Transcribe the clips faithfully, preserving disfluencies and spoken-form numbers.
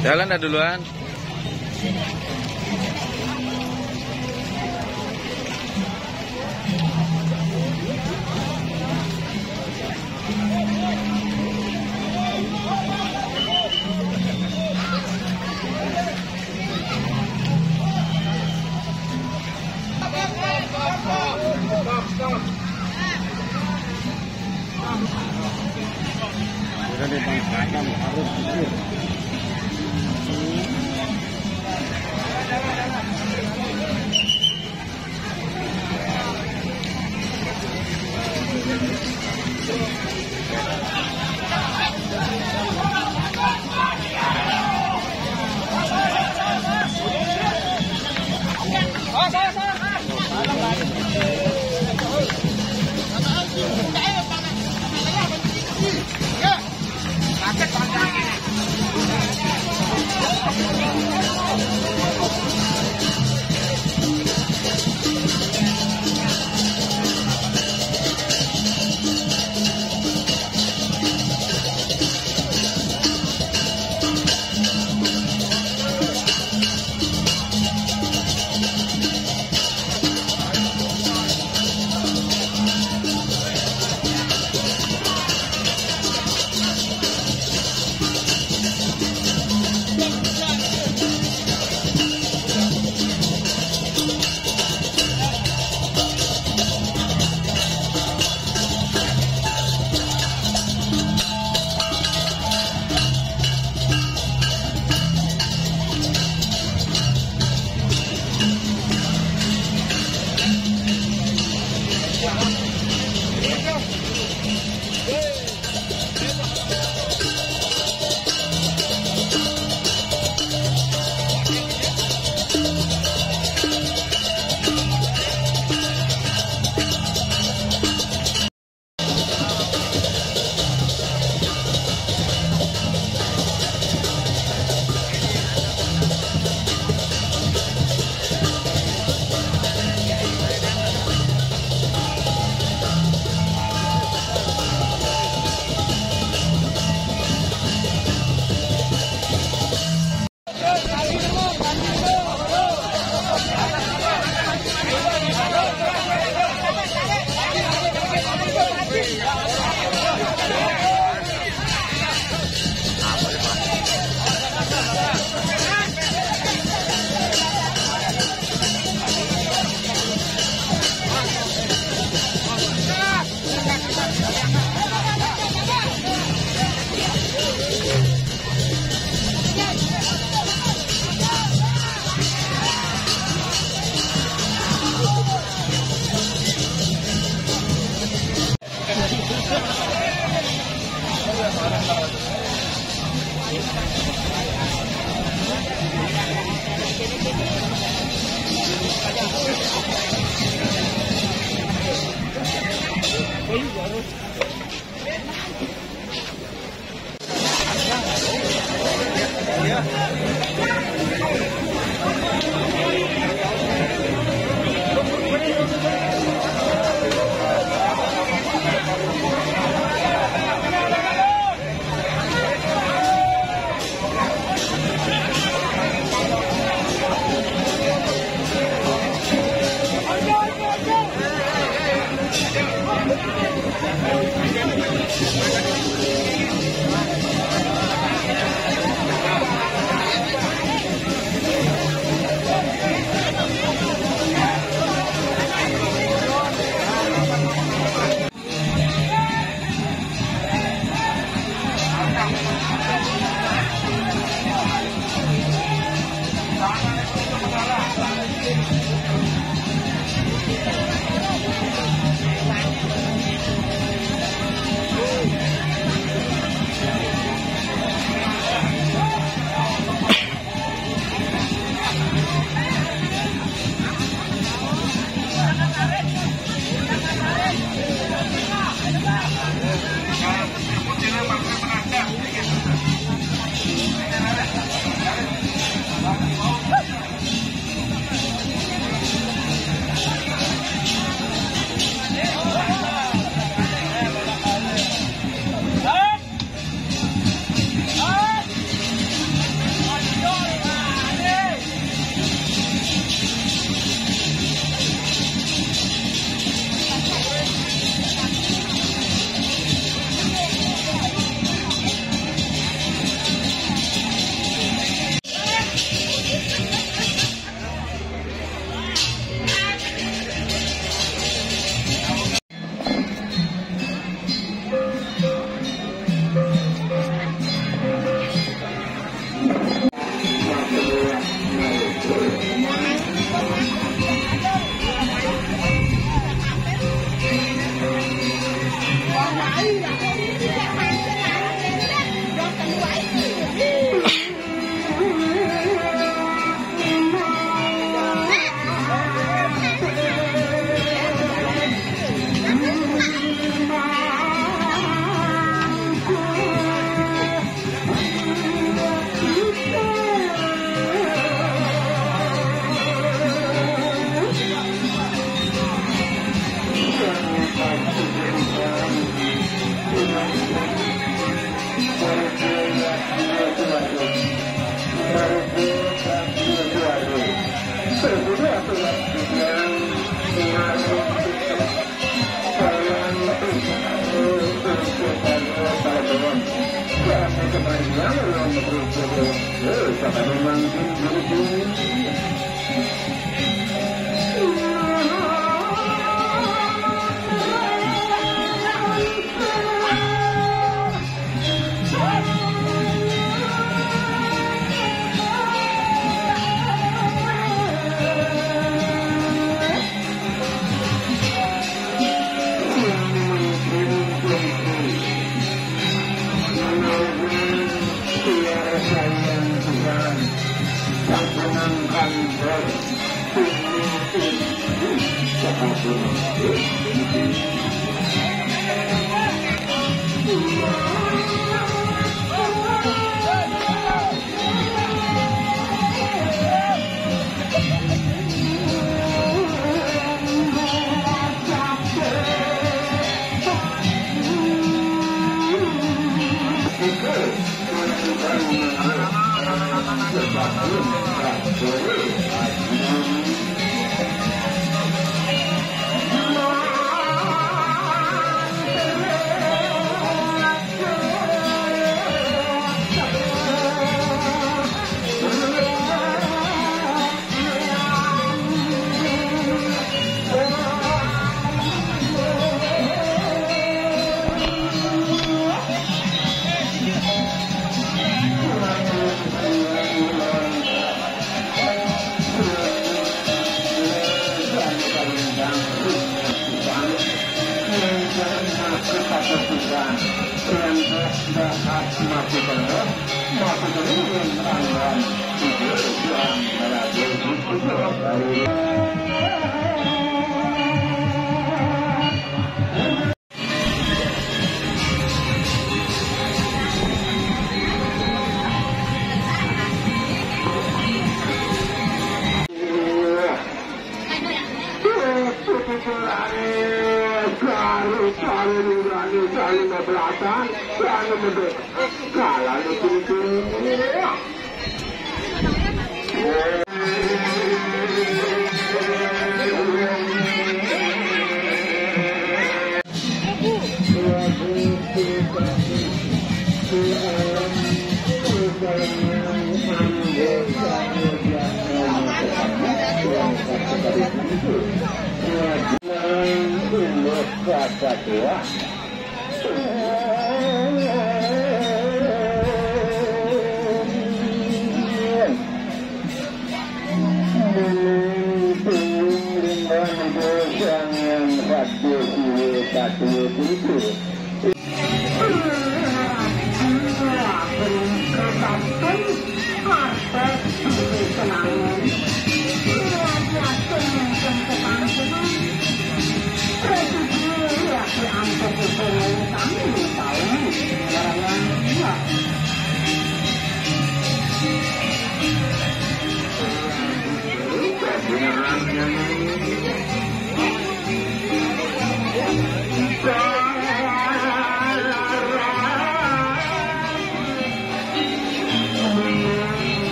Jalan dah duluan. Udah deh, Bang, harus jujur.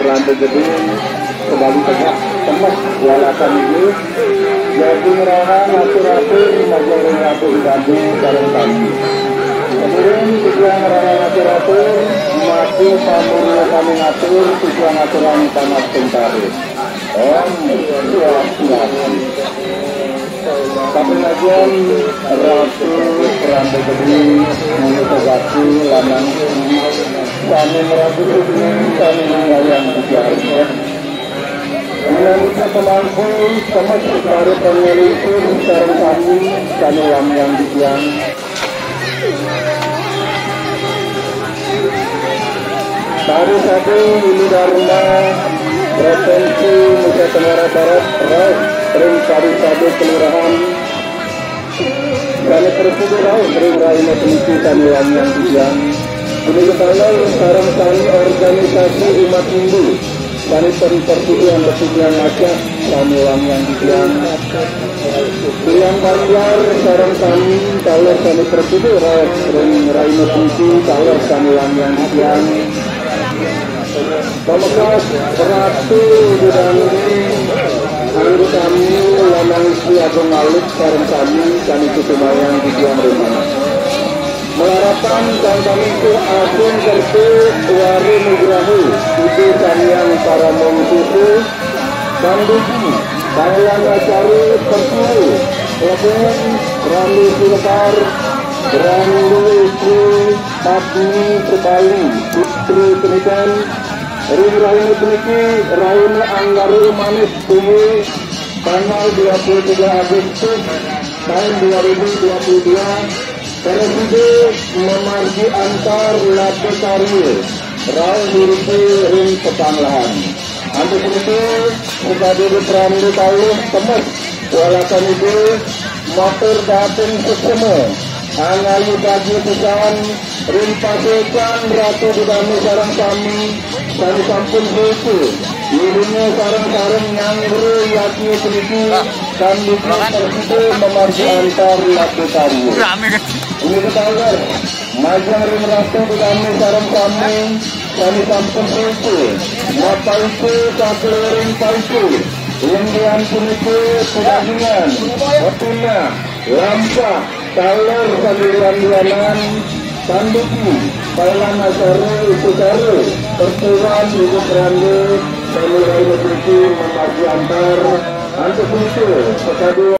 Randa Gedung kembali tegak, temes, walakan ini. Jadi ngerana ngatur-atur, majeng ngatur dadi bareng kami. Kemudian tujuan ngerana ngatur-atur, mati pamurwa kami ngatur, tujuan aturan panas tentara. Om Swastiastu. Tapi lajeng Ratu Randa Gede menika gati lanang sami merabu sami ninggayan sejarah. Selanjutnya pemangku, semes para pengelimpur sareng sami, sami wangiang titiang. Paripada Ulu Dharma Provinsi Nusa Tenggara Barat, rauh ring paripada kelurahan, sane prasida rauh ring rahina puniki sane wangiang titiang. Punika taler sareng sami organisasi umat Hindu sane ten persidian titiang ngajak sane wangiang titiang. Titiang Banjar sareng sami taler sane prasida rauh ring rahina puniki taler sane wangiang titiang. Pamekas Ratu Gedangge, anggotami lanang istri agung alit sareng sami sane kusumayang titiang ring. Malarapan sang pamingkuh agung kerta wara nugraha Ida Sang Hyang Parama Wisusa, sandugi pangélan acara pertua Klebon Randé Siregar, Randé Istri Padmi Sebali, Putri Peniten, ring rahina puniki, rahina Anggara Manis Tuwuh, tanggal dua puluh tiga Agustus tahun dua ribu dua puluh dua, prasida mamargi antar labda karya, rauh mirupa ring pepanglahan. Antuk punika, sakadi pranda kalih temes walakan Ida, matur dahating suksma, angayu bagia pisan ring pasuécan Ratu Gedangge sareng sami, sane sampun suci, iringa sareng-sareng nyanggra yadnya puniki, sandugi prasida mamargi antar labda karya. Punika taler, majeng ring Ratu Gedangge sareng sami, sane sampun suci, mapaica sakaloring paica, inggih punika pedagingan, petunah, lampah, taler sane lian-lianan, sandugi, pailan acara, upacara, pertuan, ibu keranda, sane rahina puniki mamargi antar, antuk punika, sakadi